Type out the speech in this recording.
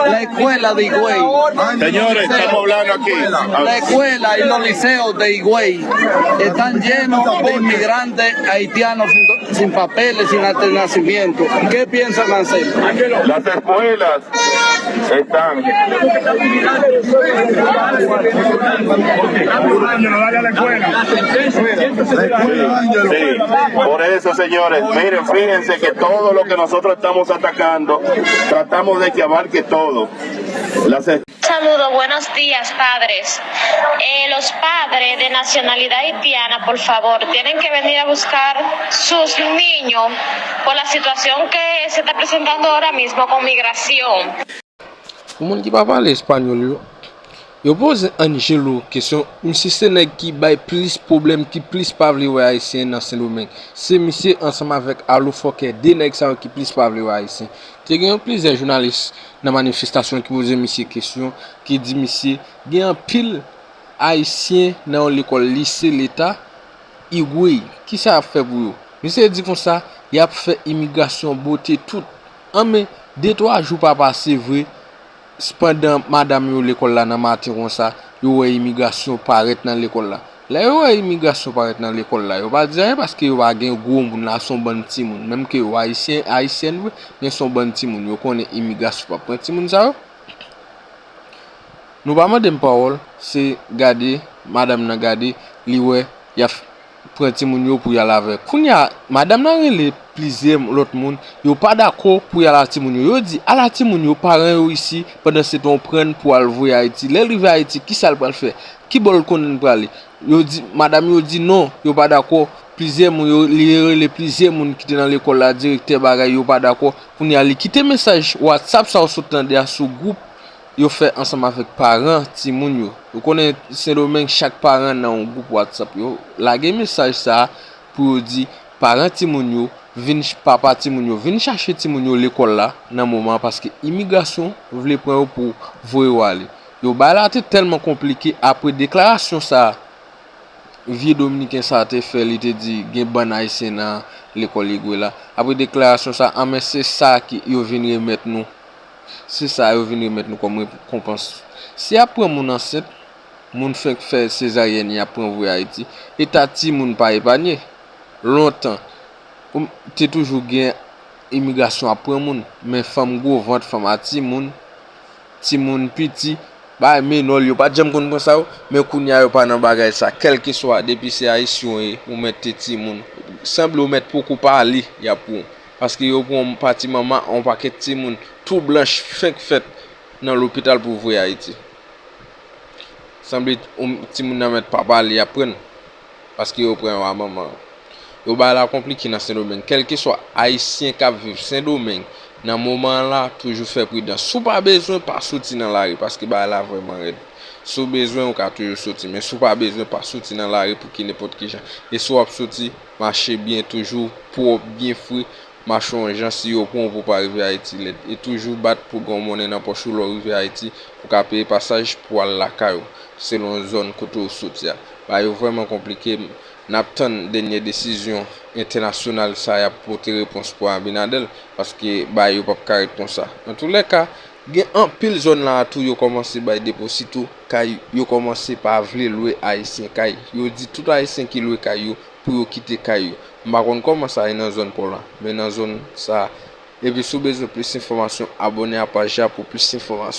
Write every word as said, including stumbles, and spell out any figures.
La escuela de Higüey. Señores, estamos hablando aquí. La escuela y los liceos de Higüey están llenos de inmigrantes haitianos sin, sin papeles, sin acta de nacimiento. ¿Qué piensan hacer? Las escuelas están. Sí, sí. Por eso, señores, miren, fíjense que todo lo que nosotros estamos atacando, tratamos de que abarque todo. Las es- Saludo, buenos días, padres. Eh, los padres de nacionalidad haitiana, por favor, tienen que venir a buscar sus niños por la situación que se está presentando ahora mismo con migración. Pou moun ki pa pale espanyòl yo, yo poze Angelo kesyon, misye se nèg ki bay plis pwoblèm, ki plis pa vle wè ayisyen nan Sendomeng. Se misye ansanm avèk Alo Fòkè, de nèg sa yo ki plis pa vle wè ayisyen. Te gen yon plizyè jounalis nan manifestasyon ki poze misye kesyon, ki di misye gen anpil ayisyen nan yon lekòl lise leta, Higüey, kisa y ap fè pou yo? Misye di konsa, y ap fè imigrasyon bote tout. Anben, de twa jou pa pase vre, pandan madanm yo lekòl la nan maten konsa, yo wè imigrasyon parèt nan lekòl la. Lè yo wè imigrasyon parèt nan lekòl la, yo pa di anyen paske yo pa gen gwo moun la, se yon bann timoun. Menm ke yo ayisyen, ayisyèn vre, men se yon bann timoun. Yo konnen imigrasyon p ap pran timoun sa yo. Nou pa mande m pawòl, se gade, madanm nan gade, li wè, y ap pran timoun yo pou y al avè. Kounye a, madanm nan rele plizyè lòt moun, yo pa dakò pou y al a timoun yo. Yo di, al a timoun yo, paran yo isi, pandan se tan w pran n pou al voye Ayiti. Lè l rive Ayiti, kisa l pral fè? Ki bò l konnen l prale? Yo di, madanm yo di non, yo pa dakò. Plizyè moun, yo, li rele plizyè moun ki te nan lekòl la, direktè bagay, yo pa dakò. Kounye a, li kite mesaj WhatsApp sa w sot tande a sou gwoup yo fè ansanm avèk paran timoun yo. Ou konnen Sendomeng, chak paran nan yon gwoup WhatsApp, yo lage mesaj sa a pou yo di paran timoun yo vin, papa timoun yo vin chache timoun yo lekòl la nan moman an, paske imigrasyon vle pran yo pou voye yo ale. Yo, bagay la te tèlman konplike. Apre deklarasyon sa a, vye dominiken sa a te fè, li te di gen bann ayisyen nan lekòl Higüey la. Apre deklarasyon sa a, anben se sa ki yo vin remèt nou. Se sa yo vin remèt nou kòm rekonpans. Si y ap pran moun ansent, moun fenk fè sezaryèn, y ap pran voye Ayiti. Eta timoun pa epanye. Lontan, ou te toujou gen imigrasyon ap pran moun, men fanm gwo vant, fanm a timoun, timoun piti, bay menòl, yo pa t janm konn pran sa yo, men kounye a yo pa nan bagay sa, kèlkeswa, depi se ayisyen w ye, ou mèt te timoun, sanble ou mèt poko pale, y ap pran w, paske yo pran yon pati manman a yon pakèt timoun, tou blanch, fenk fèt, nan lopital pou voye Ayiti. Sanble timoun nan mèt pa pale, y ap pran l, paske yo pran yo a manman an. Yo, bagay la konplike nan Sendomeng. Kèlkeswa ayisyen k ap viv Sendomeng nan moman an la, toujou fè pridans. Si w pa bezwen, pa soti nan lari, paske bagay la vrèman rèd. Si w bezwen, ou ka toujou soti, men si w pa bezwen, pa soti nan lari pou ki nenpòt ki jan. E si w ap soti, mache byen toujou, pwòp, byen fre, mache yon jan, si yo pran w pou pa rive Ayiti lèd. E toujou bat pou gen yon monnen nan pòch ou lè w rive Ayiti, pou w ka peye pasaj pou w al lakay ou, selon zòn kote w soti a. Bagay yo vrèman konplike. N ap tann dènye desizyon entènasyonal sa y ap pote repons pou Abinader, paske bagay yo p ap ka ret konsa. Antoulèka, gen anpil zòn la a tou yo kòmanse bay depo, sitou kay yo kòmanse pa vle lwe ayisyen kay. Yo di tout ayisyen ki lwe kay yo pou yo kite kay yo. M pa konn kòman sa ye nan zòn pa w la, men nan zòn sa a. Epi si w bezwen plis enfòmasyon, abòne a paj la pou plis enfòmasyon.